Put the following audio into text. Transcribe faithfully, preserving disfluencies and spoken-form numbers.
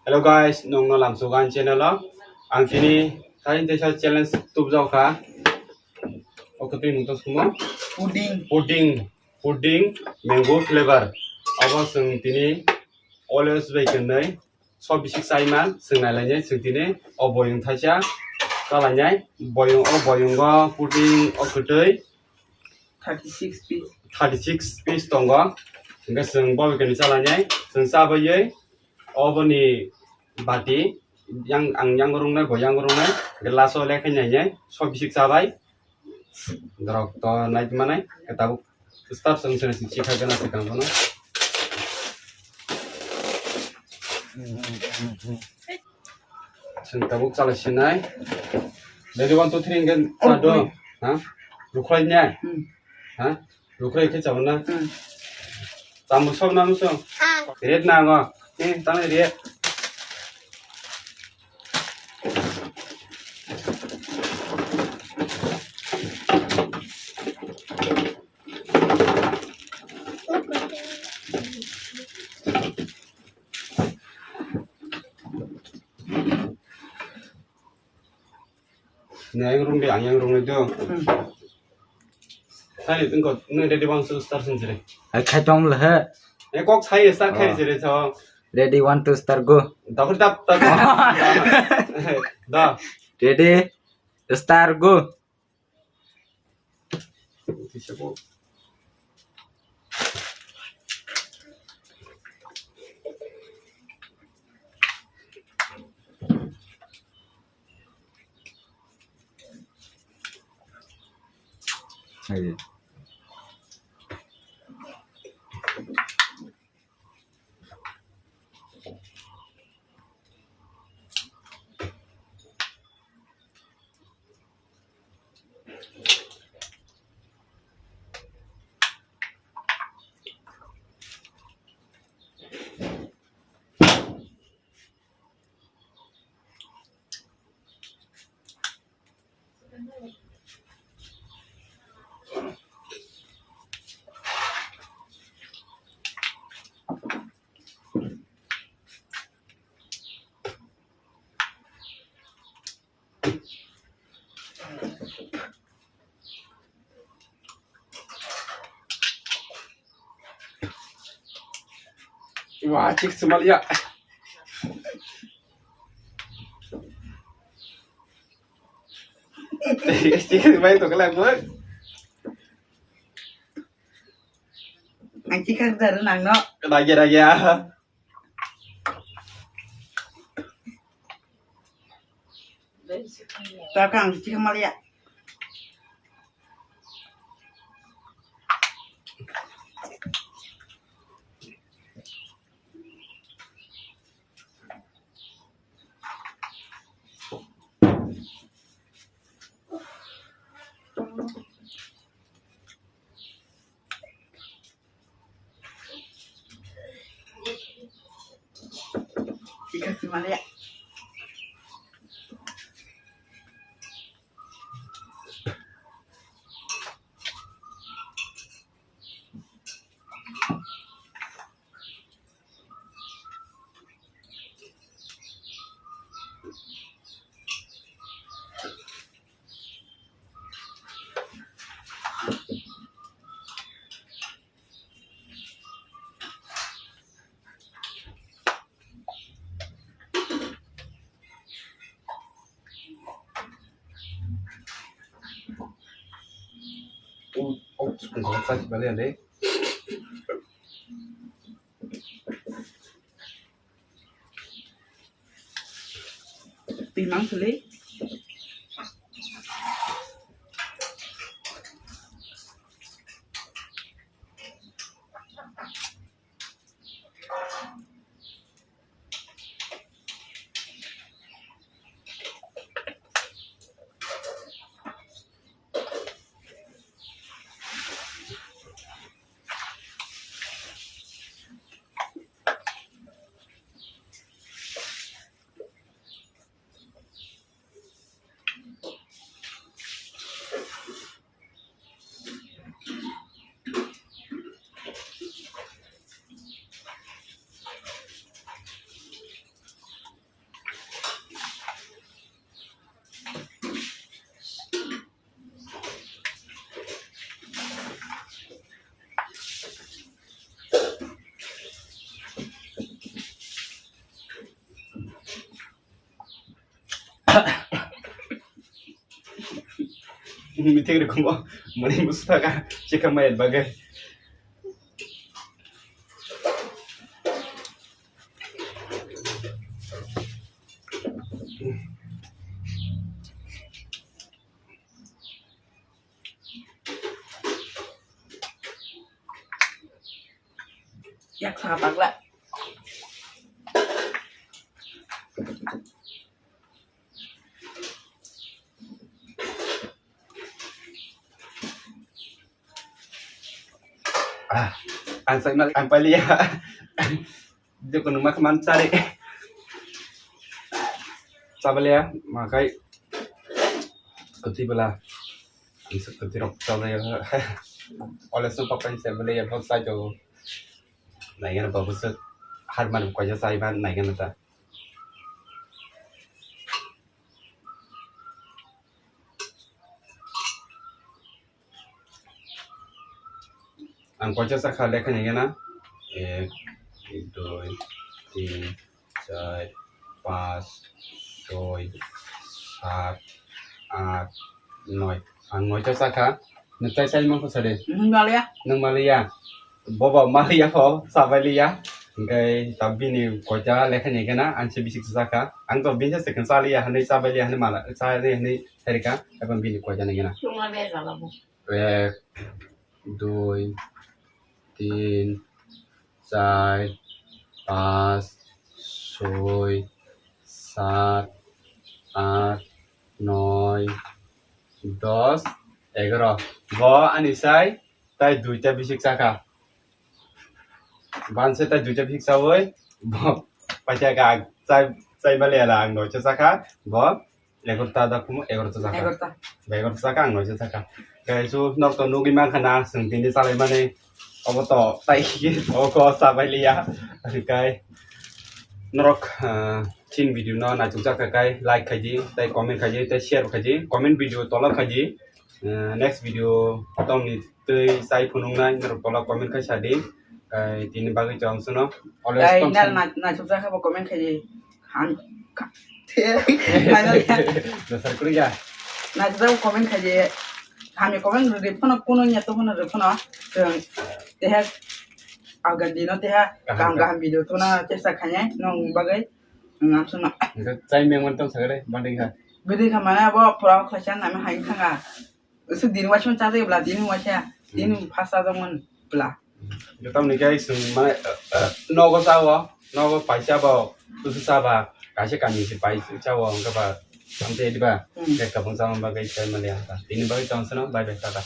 Hello guys, nongno lamsogo ani channel o. Ang tini kaisa teisa challenge tubjak kha. O kwtwi mung tong sumo? Pudding. Pudding, pudding, mango flavor. Abo chwng tini always bai kwnwi. Sok bisik chaiman chwng nailainai chwng tini o boyong thaisa chalainai. Boyong, o boyongo pudding o kwtwi thirty six piece. Thirty six piece tongo. Hingke chwng bo kini chalainai. Chwng chabaiwi oboni bati yang ang yang rungnai, bo yang rungnai. Hingke last o lekha nainai. Sok bisik chabai. Dorok to nai manai. Ke tabuk start song sini si chikha gana se kang kono. Chwng tabuk chala sinai. Ready, one, two, three, hingke cha do. Ha? Rukhwlai nya? Hmm. Ha? Rukhwlai khe chao na? Hmm. Tamo sok na muso? Red na ngo? Eh, tamo red. Ne, yang rung de, ang yang rung de. Hmm. Sai, engko, ne, ready, one, two, start, sin, jere. Ai, khai tong le he. E, kok sai, start, khai, jere, so. Ready, one, two, start, go. Dakur dap, dap. Da. Ready, start, go. Wah, chik semal ya. Chik semal itu kelak, boy. Ang chikar dar nang no. Lagi, lagi, ah. Takang chikar mal ya. Chikar mal ya. Twi mang sili. Meeting rwkhumo, mani musu thaka, chikha mai bagwi. Yak sa pakla. Ah, ang sa mal, ang paliya. Jikunu mak man chari. Chabaliya, makai. Kuti bela. Ang sa kuti rok chabaliya. Ole so papai chabaliya, bok sai to. Naigana babu sut. Har man ko ja sai ban naigana ta. Ang koisa sakha lekha ni gana. Ek, dui, tin, char, panch, soi, sat, aat, noi. Ang noita sakha. Nwtai sai mangkho sade. Nwng maliya. Nwng maliya. Bobo maliya pho, sabai liya. Hingke ta bini koita lekha ni gana, ang se bisik sakha. Ang to bini se kan saliya, hani sabai liya, hani mala, saliya, hani serika, ebang bini koita ni gana. Chuma be jala bo. Ek, dui, tin, char, panch, soi, sat, aat, noi, dos, egaro. Bo ani sai, tai duita bisik sakha. Banse tai duita bisik sawi, bo paisa ka chai, chai bale ala ang noisa sakha, bo egarota da kumo egarota sakha. Egarota. Ba egarota sakha ang noisa sakha. Kaisu nok to nugwi mankha na, sung tini salai mani. Obo to tai, obo ko sabai liya. Kai norok, ah, chin video no naisuk jakha kai, like khaidi, tai comment khaidi, tai share khaidi, comment video tola khaidi. Ah, next video tongni twi chai phunuknai norok tola comment khai sadi. Kai tini bagwi chong suno. Always Kai tong nal san- na, naisuk jakha bo comment khaidi. Han, ka, Dasar kuri ya. Naisuk jakha comment khaidi. Hami comment rwdi phano kuno nya to phano rw phano. Chwng teha agandi no teha Kaham kaham ka- kaham video tuna chesta khainai nong bagwi. Ngam suno. Chai meng man tong sagre banding ha. Bidi khamana bo pura khlaisa nami hai thanga. Usuk din waisa chajai bla, din waisa, din phasa jongman bla. Joto ni kai sung mane, nogo sao, nogo paisa bo, tusu saba, kaisa kami se paisa sao, hingke ba, amte diba, Hmm. Ke kabang sama bagai kai mali hata. Tini bagai tong seno, bye bye, tata.